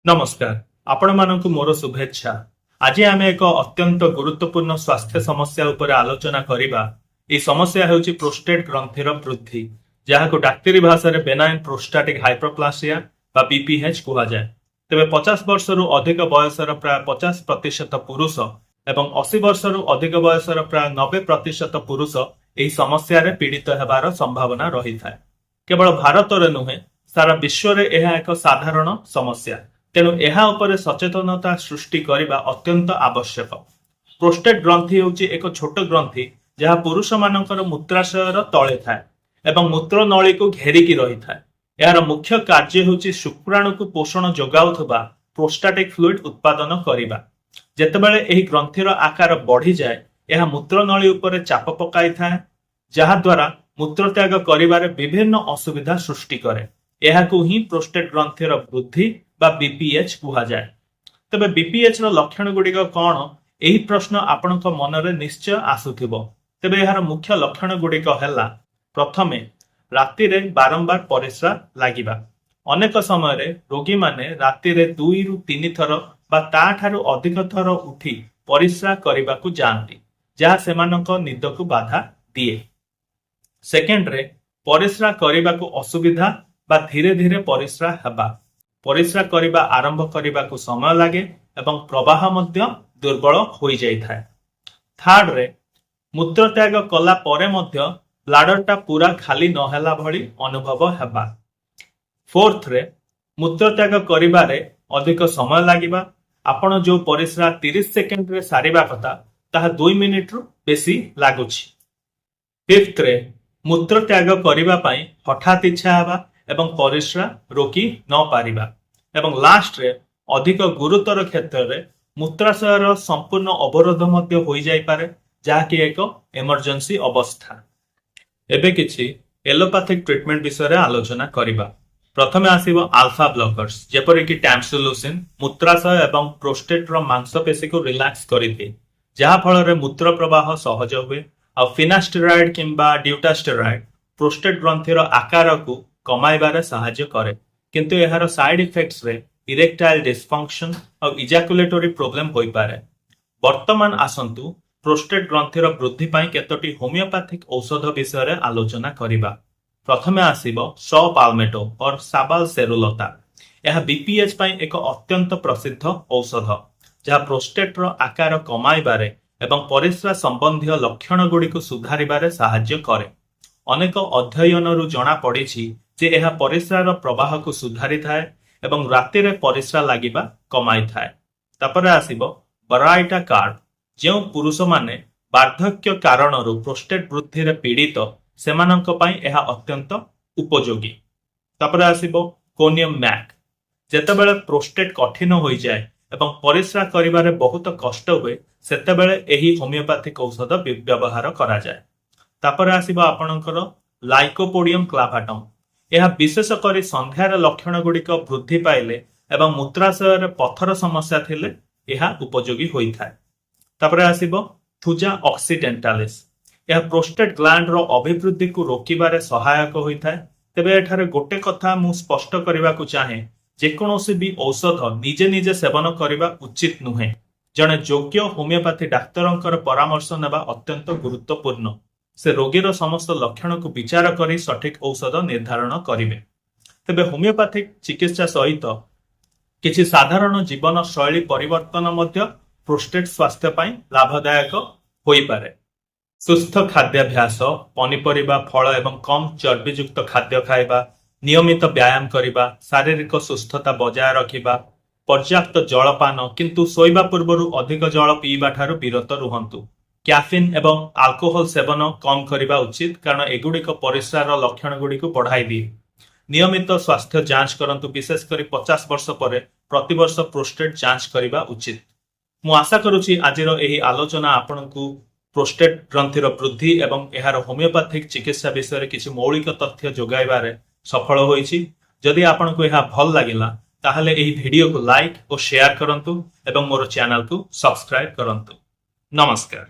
ନମସ୍କାର, ଆପଣମାନଙ୍କୁ ମୋର ଶୁଭେଚ୍ଛା। ଆଜି ଆମେ ଏକ ଅତ୍ୟନ୍ତ ଗୁରୁତ୍ୱପୂର୍ଣ୍ଣ ସ୍ୱାସ୍ଥ୍ୟ ସମସ୍ୟା ଉପରେ ଆଲୋଚନା କରିବା। ଏହି ସମସ୍ୟା ହେଉଛି ପ୍ରୋଷ୍ଟେଟ୍ ଗ୍ରନ୍ଥିର ବୃଦ୍ଧି, ଯାହାକୁ ଡାକ୍ତରୀ ଭାଷାରେ ବେନାଇନ୍ ପ୍ରୋଷ୍ଟାଟିକ୍ ହାଇପରପ୍ଲାସିଆ ବା ବିପିଏଚ୍ କୁହାଯାଏ। ତେବେ 50 ବର୍ଷରୁ ଅଧିକ ବୟସର ପ୍ରାୟ 50% ପୁରୁଷ ଏବଂ 80 ବର୍ଷରୁ ଅଧିକ ବୟସର ପ୍ରାୟ 90% ପୁରୁଷ ଏହି ସମସ୍ୟାରେ ପୀଡ଼ିତ ହେବାର ସମ୍ଭାବନା ରହିଥାଏ। କେବଳ ଭାରତରେ ନୁହେଁ, ସାରା ବିଶ୍ୱରେ ଏହା ଏକ ସାଧାରଣ ସମସ୍ୟା। ତେଣୁ ଏହା ଉପରେ ସଚେତନତା ସୃଷ୍ଟି କରିବା ଅତ୍ୟନ୍ତ ଆବଶ୍ୟକ। ପ୍ରୋଷ୍ଟେଟ୍ ଗ୍ରନ୍ଥି ହେଉଛି ଏକ ଛୋଟ ଗ୍ରନ୍ଥି, ଯାହା ପୁରୁଷମାନଙ୍କର ମୂତ୍ରାଶୟର ତଳେ ଥାଏ ଏବଂ ମୂତ୍ରନଳୀକୁ ଘେରିକି ରହିଥାଏ। ଏହାର ମୁଖ୍ୟ କାର୍ଯ୍ୟ ହେଉଛି ଶୁକ୍ରାଣୁକୁ ପୋଷଣ ଯୋଗାଉଥିବା ପ୍ରୋଷ୍ଟାଟିକ୍ ଫ୍ଲୁଇଡ୍ ଉତ୍ପାଦନ କରିବା। ଯେତେବେଳେ ଏହି ଗ୍ରନ୍ଥିର ଆକାର ବଢିଯାଏ, ଏହା ମୂତ୍ରନଳୀ ଉପରେ ଚାପ ପକାଇଥାଏ, ଯାହାଦ୍ୱାରା ମୂତ୍ରତ୍ୟାଗ କରିବାରେ ବିଭିନ୍ନ ଅସୁବିଧା ସୃଷ୍ଟି କରେ। ଏହାକୁ ହିଁ ପ୍ରୋଷ୍ଟେଟ୍ ଗ୍ରନ୍ଥିର ବୃଦ୍ଧି ବା ବିପିଏଚ୍ କୁହାଯାଏ। ତେବେ ବିପିଏଚ୍ ର ଲକ୍ଷଣ ଗୁଡ଼ିକ କଣ, ଏହି ପ୍ରଶ୍ନ ଆପଣଙ୍କ ମନରେ ନିଶ୍ଚୟ ଆସୁଥିବ। ତେବେ ଏହାର ମୁଖ୍ୟ ଲକ୍ଷଣ ଗୁଡ଼ିକ ହେଲା, ପ୍ରଥମେ, ରାତିରେ ବାରମ୍ବାର ପରିସ୍ରା ଲାଗିବା। ଅନେକ ସମୟରେ ରୋଗୀମାନେ ରାତିରେ 2ରୁ 3 ଥର ବା ତାଠାରୁ ଅଧିକ ଥର ଉଠି ପରିସ୍ରା କରିବାକୁ ଯାଆନ୍ତି, ଯାହା ସେମାନଙ୍କ ନିଦକୁ ବାଧା ଦିଏ। ସେକେଣ୍ଡରେ, ପରିସ୍ରା କରିବାକୁ ଅସୁବିଧା ବା ଧୀରେ ଧୀରେ ପରିସ୍ରା ହେବା। ପରିସ୍ରା କରିବା ଆରମ୍ଭ କରିବାକୁ ସମୟ ଲାଗେ ଏବଂ ପ୍ରବାହ ମଧ୍ୟ ଦୁର୍ବଳ ହୋଇଯାଇଥାଏ। ଥାର୍ଡରେ, ମୂତ୍ରତ୍ୟାଗ କଲା ପରେ ମଧ୍ୟ ବ୍ଲାଡରଟା ପୁରା ଖାଲି ନହେଲା ଭଳି ଅନୁଭବ ହେବା। ଫୋର୍ଥରେ, ମୂତ୍ରତ୍ୟାଗ କରିବାରେ ଅଧିକ ସମୟ ଲାଗିବା। ଆପଣ ଯୋଉ ପରିସ୍ରା 30 ସେକେଣ୍ଡରେ ସାରିବା କଥା, ତାହା 2 ମିନିଟରୁ ବେଶୀ ଲାଗୁଛି। ଫିଫ୍ଥରେ, ମୂତ୍ରତ୍ୟାଗ କରିବା ପାଇଁ ହଠାତ୍ ଇଚ୍ଛା ହେବା ଏବଂ ପରିସ୍ରା ରୋକି ନ ପାରିବା। ଏବଂ ଲାଷ୍ଟରେ, ଅଧିକ ଗୁରୁତର କ୍ଷେତ୍ରରେ ମୂତ୍ରାଶୟର ସମ୍ପୂର୍ଣ୍ଣ ଅବରୋଧ ମଧ୍ୟ ହୋଇଯାଇପାରେ, ଯାହାକି ଏକ ଏମର୍ଜେନ୍ସି ଅବସ୍ଥା। ଏବେ କିଛି ଏଲୋପାଥିକ ଟ୍ରିଟମେଣ୍ଟ ବିଷୟରେ ଆଲୋଚନା କରିବା। ପ୍ରଥମେ ଆସିବ ଆଲଫା ବ୍ଲକର୍ସ, ଯେପରିକି ଟ୍ୟାମ୍ସୁଲୋସିନ୍। ମୂତ୍ରାଶୟ ଏବଂ ପ୍ରୋଷ୍ଟେଟର ମାଂସପେଶୀକୁ ରିଲାକ୍ସ କରିଦିଏ, ଯାହା ଫଳରେ ମୂତ୍ର ପ୍ରବାହ ସହଜ ହୁଏ। ଆଉ ଫିନାଷ୍ଟେରାଇଡ୍ କିମ୍ବା ଡ୍ୟୁଟାଷ୍ଟେରାଇଡ୍ ପ୍ରୋଷ୍ଟେଟ ଗ୍ରନ୍ଥିର ଆକାରକୁ କମାଇବାରେ ସାହାଯ୍ୟ କରେ, କିନ୍ତୁ ଏହାର ସାଇଡ୍ ଇଫେକ୍ଟସରେ ଇରେକ୍ଟାଇଲ ଡିସଫଙ୍କସନ ଆଉ ଇଜାକୁଲେଟୋରୀ ପ୍ରୋବ୍ଲେମ ହୋଇପାରେ। ବର୍ତ୍ତମାନ ଆସନ୍ତୁ ପ୍ରୋଷ୍ଟେଟ ଗ୍ରନ୍ଥିର ବୃଦ୍ଧି ପାଇଁ କେତୋଟି ହୋମିଓପାଥିକ ଔଷଧ ବିଷୟରେ ଆଲୋଚନା କରିବା। ପ୍ରଥମେ ଆସିବ ସ ପାଲମେଟୋ ଅର ସାବାଲ ସେରୁଲତା। ଏହା ବିପିଏଚ୍ ପାଇଁ ଏକ ଅତ୍ୟନ୍ତ ପ୍ରସିଦ୍ଧ ଔଷଧ, ଯାହା ପ୍ରୋଷ୍ଟେଟର ଆକାର କମାଇବାରେ ଏବଂ ପରିସ୍ରା ସମ୍ବନ୍ଧୀୟ ଲକ୍ଷଣ ଗୁଡ଼ିକୁ ସୁଧାରିବାରେ ସାହାଯ୍ୟ କରେ। ଅନେକ ଅଧ୍ୟୟନରୁ ଜଣା ପଡ଼ିଛି ଯେ ଏହା ପରିସ୍ରାର ପ୍ରବାହକୁ ସୁଧାରିଥାଏ ଏବଂ ରାତିରେ ପରିସ୍ରା ଲାଗିବା କମାଇଥାଏ। ତାପରେ ଆସିବ ବରାଇଟା କାର୍ବ। ଯେଉଁ ପୁରୁଷମାନେ ବାର୍ଦ୍ଧକ୍ୟ କାରଣରୁ ପ୍ରୋଷ୍ଟେଟ ବୃଦ୍ଧିରେ ପୀଡ଼ିତ, ସେମାନଙ୍କ ପାଇଁ ଏହା ଅତ୍ୟନ୍ତ ଉପଯୋଗୀ। ତାପରେ ଆସିବ କୋନିୟମ ମ୍ୟାକ୍। ଯେତେବେଳେ ପ୍ରୋଷ୍ଟେଟ କଠିନ ହୋଇଯାଏ ଏବଂ ପରିସ୍ରା କରିବାରେ ବହୁତ କଷ୍ଟ ହୁଏ, ସେତେବେଳେ ଏହି ହୋମିଓପାଥିକ ଔଷଧ ବ୍ୟବହାର କରାଯାଏ। ତାପରେ ଆସିବ ଆପଣଙ୍କର ଲାଇକୋପୋଡିୟମ କ୍ଲାଭାଟମ। ଏହା ବିଶେଷ କରି ସନ୍ଧ୍ୟାର ଲକ୍ଷଣ ଗୁଡ଼ିକ ବୃଦ୍ଧି ପାଇଲେ ଏବଂ ମୂତ୍ରାଶୟରେ ପଥର ସମସ୍ୟା ଥିଲେ ଏହା ଉପଯୋଗୀ ହୋଇଥାଏ। ତାପରେ ଆସିବ ଥୁଜା ଅକ୍ସିଡେଣ୍ଟାଲିସ୍। ଏହା ପ୍ରୋଷ୍ଟେଟ ଗ୍ଲାଣ୍ଡର ଅଭିବୃଦ୍ଧିକୁ ରୋକିବାରେ ସହାୟକ ହୋଇଥାଏ। ତେବେ ଏଠାରେ ଗୋଟେ କଥା ମୁଁ ସ୍ପଷ୍ଟ କରିବାକୁ ଚାହେଁ, ଯେକୌଣସି ବି ଔଷଧ ନିଜେ ନିଜେ ସେବନ କରିବା ଉଚିତ ନୁହେଁ। ଜଣେ ଯୋଗ୍ୟ ହୋମିଓପାଥି ଡାକ୍ତରଙ୍କର ପରାମର୍ଶ ନେବା ଅତ୍ୟନ୍ତ ଗୁରୁତ୍ୱପୂର୍ଣ୍ଣ। ସେ ରୋଗୀର ସମସ୍ତ ଲକ୍ଷଣକୁ ବିଚାର କରି ସଠିକ ଔଷଧ ନିର୍ଦ୍ଧାରଣ କରିବେ। ତେବେ ହୋମିଓପାଥିକ ଚିକିତ୍ସା ସହିତ କିଛି ସାଧାରଣ ଜୀବନ ଶୈଳୀ ପରିବର୍ତ୍ତନ ମଧ୍ୟ ପ୍ରୋଷ୍ଟେଟ ସ୍ୱାସ୍ଥ୍ୟ ପାଇଁ ଲାଭଦାୟକ ହୋଇପାରେ। ସୁସ୍ଥ ଖାଦ୍ୟାଭ୍ୟାସ, ପନିପରିବା, ଫଳ ଏବଂ କମ୍ ଚର୍ବିଯୁକ୍ତ ଖାଦ୍ୟ ଖାଇବା, ନିୟମିତ ବ୍ୟାୟାମ କରିବା, ଶାରୀରିକ ସୁସ୍ଥତା ବଜାୟ ରଖିବା, ପର୍ଯ୍ୟାପ୍ତ ଜଳପାନ, କିନ୍ତୁ ଶୋଇବା ପୂର୍ବରୁ ଅଧିକ ଜଳ ପିଇବା ଠାରୁ ବିରତ ରୁହନ୍ତୁ। କ୍ୟାଫିନ୍ ଏବଂ ଆଲକୋହଲ ସେବନ କମ୍ କରିବା ଉଚିତ, କାରଣ ଏଗୁଡ଼ିକ ପରିସ୍ରାର ଲକ୍ଷଣ ଗୁଡ଼ିକୁ ବଢ଼ାଇ ଦିଏ। ନିୟମିତ ସ୍ୱାସ୍ଥ୍ୟ ଯାଞ୍ଚ କରନ୍ତୁ। ବିଶେଷ କରି 50 ବର୍ଷ ପରେ ପ୍ରତିବର୍ଷ ପ୍ରୋଷ୍ଟେଟ ଯାଞ୍ଚ କରିବା ଉଚିତ। ମୁଁ ଆଶା କରୁଛି, ଆଜିର ଏହି ଆଲୋଚନା ଆପଣଙ୍କୁ ପ୍ରୋଷ୍ଟେଟ ଗ୍ରନ୍ଥିର ବୃଦ୍ଧି ଏବଂ ଏହାର ହୋମିଓପାଥିକ ଚିକିତ୍ସା ବିଷୟରେ କିଛି ମୌଳିକ ତଥ୍ୟ ଯୋଗାଇବାରେ ସଫଳ ହୋଇଛି। ଯଦି ଆପଣଙ୍କୁ ଏହା ଭଲ ଲାଗିଲା, ତାହେଲେ ଏହି ଭିଡିଓକୁ ଲାଇକ୍ ଓ ସେୟାର କରନ୍ତୁ ଏବଂ ମୋର ଚ୍ୟାନେଲକୁ ସବସ୍କ୍ରାଇବ କରନ୍ତୁ। ନମସ୍କାର।